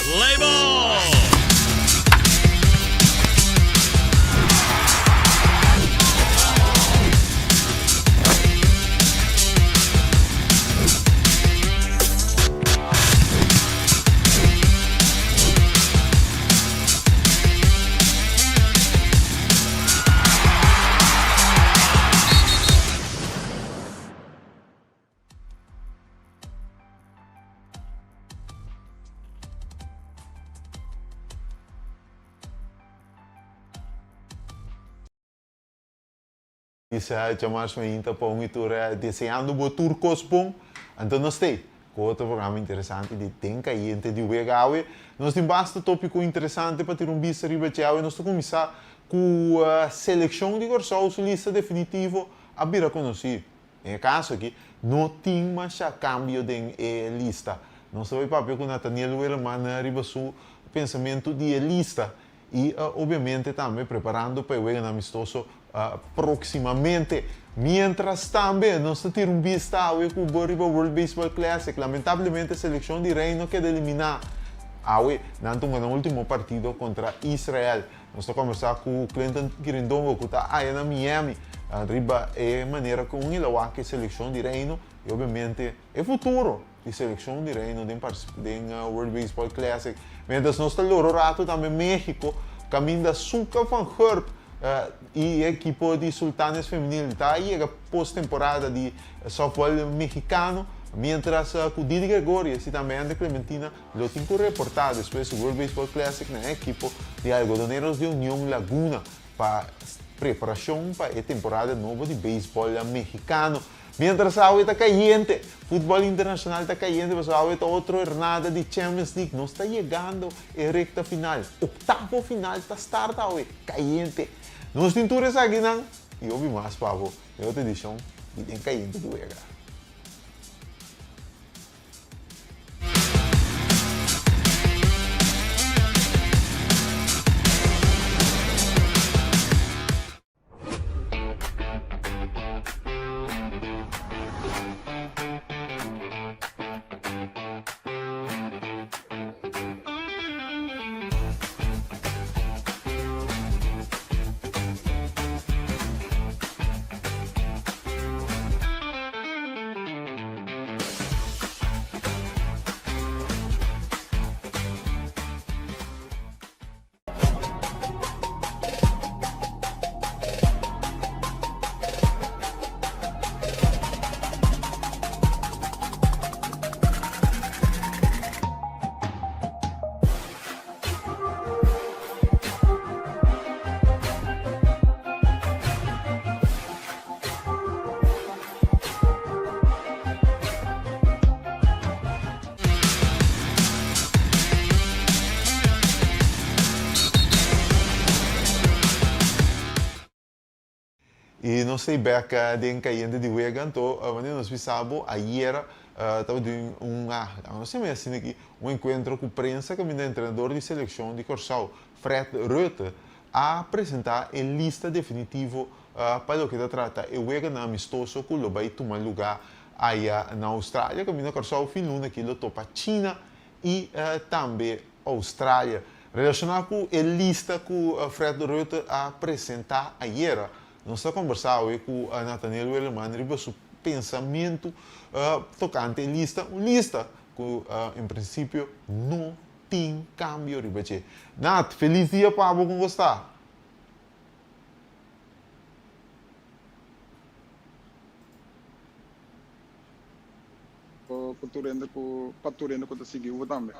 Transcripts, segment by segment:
Play ball! Isa djamars mainta pa un i tur deseando bo tur kos bon. Anto nos t'ei ku otro programa interesante di Den Kayente di Wega awe. Nos tin basta topiko interesante pa tira un bista riba dje awe. Nos ta kuminsá ku selekshon di Kòrsou su lista definitivo a bira konosí. Den e kaso aki no tin masha kambio den e lista. Nos ta bai papia ku Nathaniel Werleman riba su pensamentu di e lista I obviamente tambe preparando pa e weganan amistoso proximamente. Mientras tambe nos ta tira un bista awe cu bo riba World Baseball Classic. Lamentablemente seleccion di Reino keda elimina awe. Nan ta hunga nan ultimo partido contra Israel. Nos ta conversa cu Clinton Quirindongo cu ta aya na Miami riba e manera con el a wak e seleccion di Reino y obviamente e futuro. Di seleccion di Reino den den World Baseball Classic. Mientras nos ta loro rato tambe Mexico caminda Suka van Gurp y e ekipo di Sultanes Femenil ta yega posttemporada di softball mexicano, mientras cu Didi Gregorius y tambe Ender Clementina lo tin cu reporta despues di World Baseball Classic na e ekipo di Algodoneros de Union Laguna pa preparacion pa e temporada nobo di baseball mexicano. Mientras awe ta cayente, futbol internacional ta cayente pasobra awe ta otro hernada di Champions League. Nos ta yegando e recta final. Octavo final ta start awe, cayente. Nos tin tur esakinan y hopi mas pa bo den otro edicion di Den Cayente di Wega. I nos ta bek den kayente di wega, anto wanneer nos bisa bo ayera tabatin un, no sé mi asina aki, un enkuentro ku prensa kaminda entrenador di selekshon di Kòrsou, Fred Rutte, a presentá e lista definitivo pa loke ta trata e weganan amistoso ku lo bai tuma lugá aya na Australia. Kaminda Kòrsou fin luna aki lo topa China i tambe Australia. Relashoná ku e lista ku Fred Rutte a presentá ayera, nos ta kombersá awe ku Nathaniel Werleman riba su pensamentu tokante e lista, un lista ku en prinsipio no tin kambio riba dje. Nat, felis dia pa bo, kon bo sta? Ku tur hende ku, pa tur hende ku ta sigui bo tambe.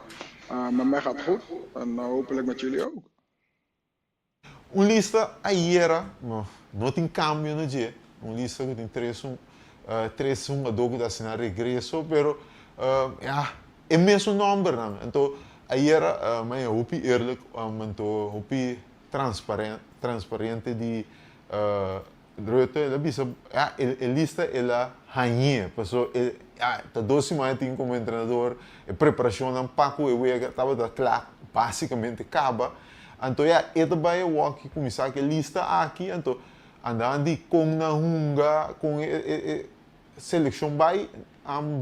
Met mij gaat goed en hopelijk met jullie ook. Un lista ayera, no, no tin cambio na dje, un lista cu tin tres un, tres hungador cu ta haci nan regreso, pero ya, e mesun nombernan. Anto ayera mi a hopi eerlijk, anto hopi transparent, transparente di Rutte, el a bisa, ya, e lista el a hañ'é, paso e, ya, ta dos siman e tin como entrenador, e preparacionnan pa cu e wega tabata cla, basicamente caba. Anto ya, e ta bai awor ki cuminsa cu e lista aki, anto andaban di con nan hunga, con e seleccion bai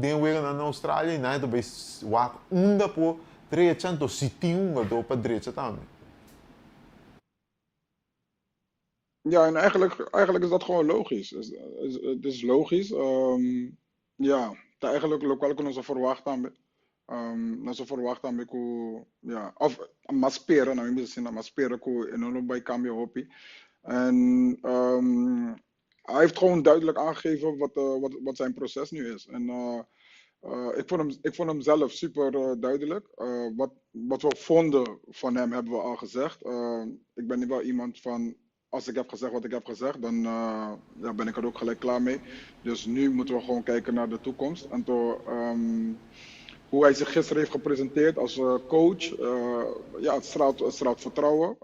den weganan na Australia y nan e ta bai wak unda por. drecha, anto si tin un hungadó pa drecha tambe. Ja, en eigenlijk, eigenlijk is dat gewoon logisch. Het is logisch. Ja, ta eigenlijk locual cu nos a verwacht tambe. Nos a verwacht tambe cu, ja, of m'a spera, na mi bisa asina, m'a spera cu e no lo bay cambia hopi. En hij heeft gewoon duidelijk aangegeven wat zijn proces nu is. En ik vond hem zelf super duidelijk. Wat we vonden van hem hebben we al gezegd. Ik ben nu wel iemand van, als ik heb gezegd wat ik heb gezegd, dan ja, ben ik er ook gelijk klaar mee. Dus nu moeten we gewoon kijken naar de toekomst. En hoe hij zich gisteren heeft gepresenteerd als coach, ja, het straalt vertrouwen.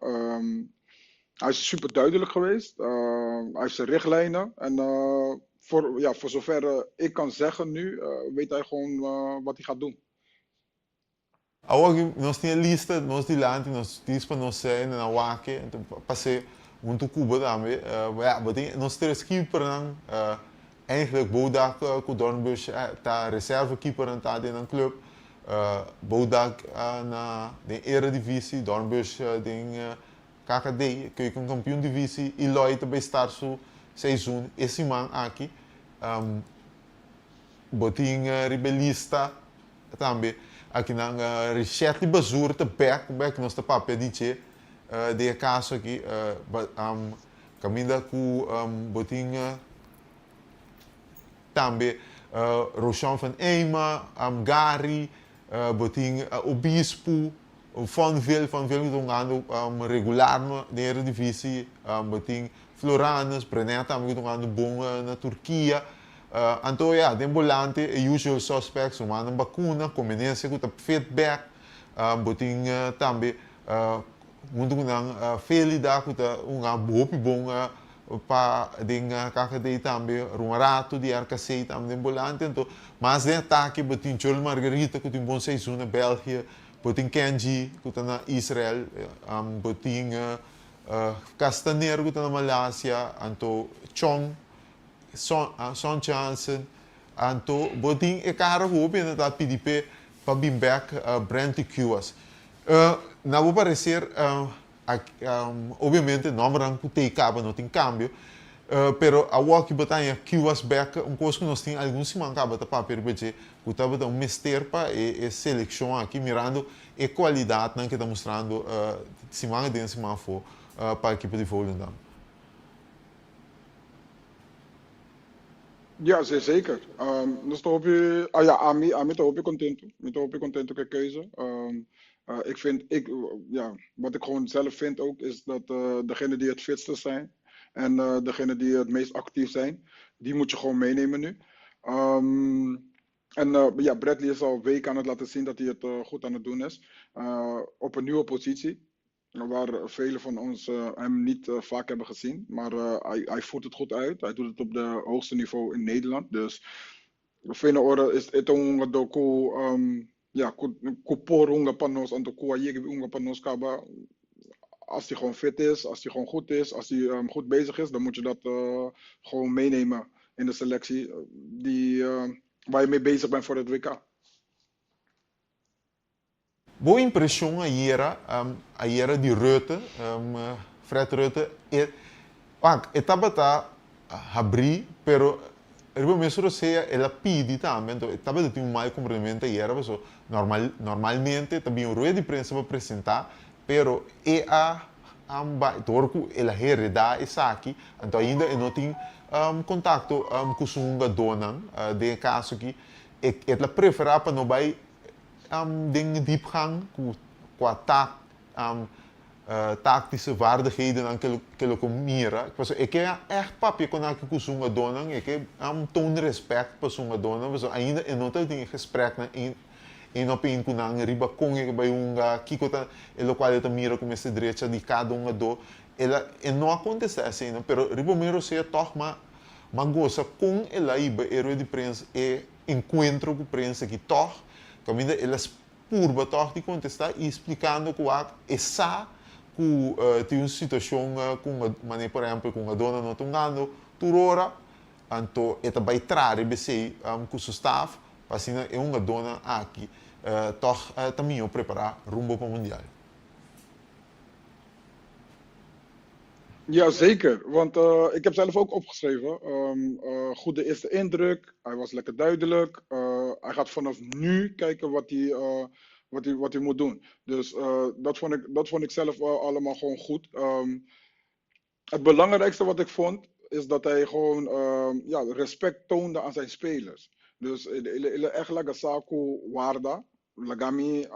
Hij is super duidelijk geweest. Hij heeft zijn richtlijnen. En ja, voor zover ik kan zeggen nu, weet hij gewoon wat hij gaat doen. Awor aki nos tin e lista nos dilanti, nos dis pa nos sey na wak anto pas'é hunto cu bo tambe. Ya, bo tin nos tres keepernan, eigenlijk Bodak cu Dornbusch ta reserve keepernan ta den nan club. Bodak na den Eredivisie, Dornbusch den KKD, Keuken Kampioen Divisie, y Lloyd ta bay start su seizoen e siman aki. Bo tin riba e lista tambe akinan Richetly Bazoer ta bek bek nos ta papia di dje den e kaso aki kaminda ku bo tin tambe Roshon van Eima, Gary, bo tin Obispo, Fonville, Fonville ku ta hungando regular den Eredivisie, bo tin Floranus, Brenet tambe ku ta hungando bon na Turkia. Anto ya, den bolante e usual suspects, rumannan bakuna, kombenencia ku ta fit bek, bo tin tambe huntu ku nan Felida ku ta hunga hopi bon pa den KKD tambe, Ruman Rato di RKC tambe den bolante. Anto mas den atake bo tin Joel Margarita ku tin bon seizoen na België, bo tin Kenji ku ta na Israel, bo tin Castaner ku ta na Malasia, anto Chong Son Johnson, anto bo tin e kara ku hopi hende ta pidi p'e pa bin bek Brently Cuas. Na bo parecer, obviamente nombernan ku tei kaba no tin kambio, pero awoki bo ta haña Cuas bek, un kos ku nos tin algun siman kaba ta papia riba dje, ku tabata un mester pa e selekshon aki, mirando e kualidatnan ke ta mustrando siman aden siman afó pa ekipo di Volendam. Ja, zeer zeker. Nos ta hopi, ah ja, ami, ami ta hopi contento. Mi ta hopi contento cu e keuze. Ik vind, ik, ja, wat ik gewoon zelf vind ook, is dat degene die het fitste zijn en degene die het meest actief zijn, die moet je gewoon meenemen nu. En ja, Bradley is al weken aan het laten zien dat hij het goed aan het doen is. Op een nieuwe positie. Waar velen van ons hem niet vaak hebben gezien. Maar hij voert het goed uit. Hij doet het op de hoogste niveau in Nederland. Dus vele oren is het un doku ja, ku por hunga pa nos, anto ku a yega hunga pa nos kaba. Als hij gewoon fit is, als hij gewoon goed is, als hij goed bezig is, dan moet je dat gewoon meenemen in de selectie waar je mee bezig bent voor het WK. Bo impresion ayera, ayera di Rutte, Fred Rutte, e, wak, e tabata habrí, pero riba mes rosea el a pidi tambe, anto e tabata tin un mal comprendimento ayera, paso normal, normalmente ta bin un rueda di prensa pa presenta, pero e a bai, dor cu el a hereda esaki, anto ainda e no tin contacto cu su hungadónan, den e caso aki, e, e ta prefera pa no bai Den diepgang ku kua taktische vaardighedennan ke lo ku mira. Pasobra e ke ègt papia ku nan ku su hungadónan, e ke toon respèkt pa su hungadónan, pasobra ainda e no ta tin e gespreknan een op een ku nan riba kon e ke bai hunga, kiko ta e lokual e ta mira ku mester drecha di kada hungadó. El a e no a kontestá eseinan, pero riba mi rosea tòg m'a gosa kon el a hiba e rueda di prensa e encuentro cu prensa aki tog, caminda el a purba tog di contesta y splicando cu wak e sa cu tin un situacion cu un manera por ehempel cu un adona no ta hungando tur ora, anto e ta bay traha riba esey cu su staf. Asina e hungadónan aki tòg ta mihó prepará rumbo pa Mundial. Ja, zeker. Want ik heb zelf ook opgeschreven. Goede eerste indruk. Hij was lekker duidelijk. Hij gaat vanaf nu kijken wat hij moet doen. Dus dat vond ik zelf allemaal gewoon goed. Het belangrijkste wat ik vond, is dat hij gewoon ja, respect toonde aan zijn spelers. Dus echt laga sa ku warda. Laga mi,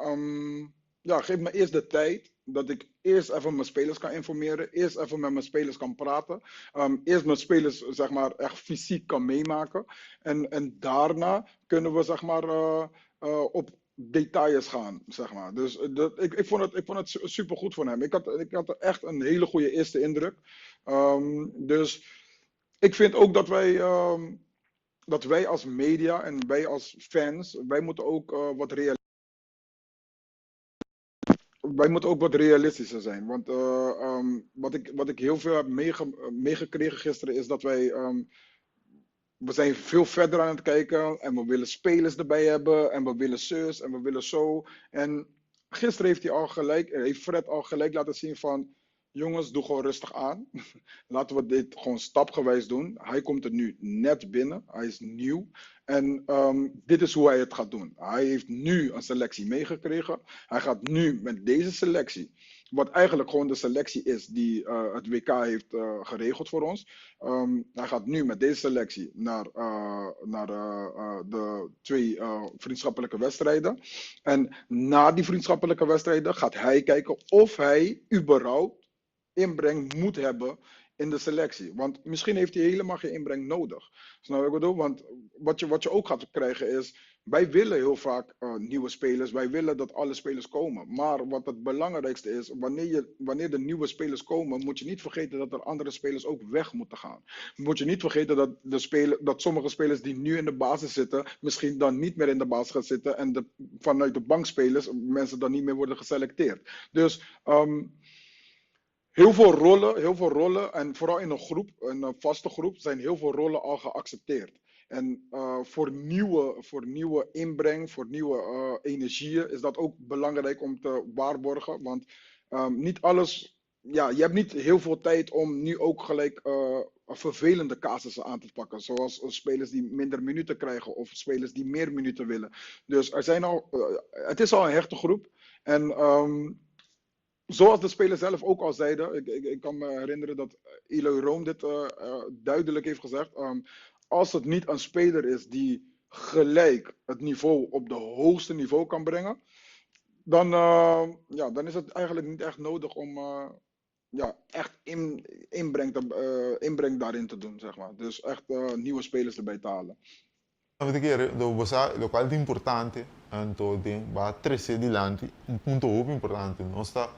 ja, geef me eerst de tijd dat ik eerst even mijn spelers kan informeren. Eerst even met mijn spelers kan praten. Eerst mijn spelers, zeg maar, echt fysiek kan meemaken. En daarna kunnen we, zeg maar, op details gaan, zeg maar. Dus ik vond het super goed van hem. Ik had echt een hele goede eerste indruk. Dus ik vind ook dat wij als media en wij als fans, wij moeten ook wat realistischer zijn. Want wat ik heel veel heb meegekregen gisteren, is dat we zijn veel verder aan het kijken en we willen spelers erbij hebben en we willen zus en we willen zo. En gisteren heeft Fred al gelijk laten zien van: jongens, doe gewoon rustig aan. Laten we dit gewoon stapgewijs doen. Hij komt er nu net binnen. Hij is nieuw. En dit is hoe hij het gaat doen. Hij heeft nu een selectie meegekregen. Hij gaat nu met deze selectie, wat eigenlijk gewoon de selectie is die het WK heeft geregeld voor ons. Hij gaat nu met deze selectie naar de twee vriendschappelijke wedstrijden. En na die vriendschappelijke wedstrijden gaat hij kijken of hij überhaupt inbreng moet hebben in de selectie. Want misschien heeft hij helemaal geen inbreng nodig. Snap je wat ik bedoel? Want wat je ook gaat krijgen is: wij willen heel vaak nieuwe spelers. Wij willen dat alle spelers komen. Maar wat het belangrijkste is, wanneer de nieuwe spelers komen, moet je niet vergeten dat er andere spelers ook weg moeten gaan. Moet je niet vergeten dat sommige spelers die nu in de basis zitten, misschien dan niet meer in de basis gaan zitten. En vanuit de bankspelers mensen dan niet meer worden geselecteerd. Dus heel veel rollen, heel veel rollen, en vooral in een groep, een vaste groep, zijn heel veel rollen al geaccepteerd. En voor nieuwe inbreng, voor nieuwe energieën is dat ook belangrijk om te waarborgen. Want niet alles, ja, je hebt niet heel veel tijd om nu ook gelijk vervelende casussen aan te pakken. Zoals spelers die minder minuten krijgen of spelers die meer minuten willen. Dus het is al een hechte groep. En zoals de spelers zelf ook al zeiden, ik kan me herinneren dat Eloy Room dit duidelijk heeft gezegd. Als het niet een speler is die gelijk het niveau op de hoogste niveau kan brengen, ja, dan is het eigenlijk niet echt nodig om ja, echt inbreng daarin te doen, zeg maar. Dus echt nieuwe spelers erbij te halen. Bo kere, bo sa, lokual ta importante, anto den, bo a trese dilanti, un punto hopi importante. Nos ta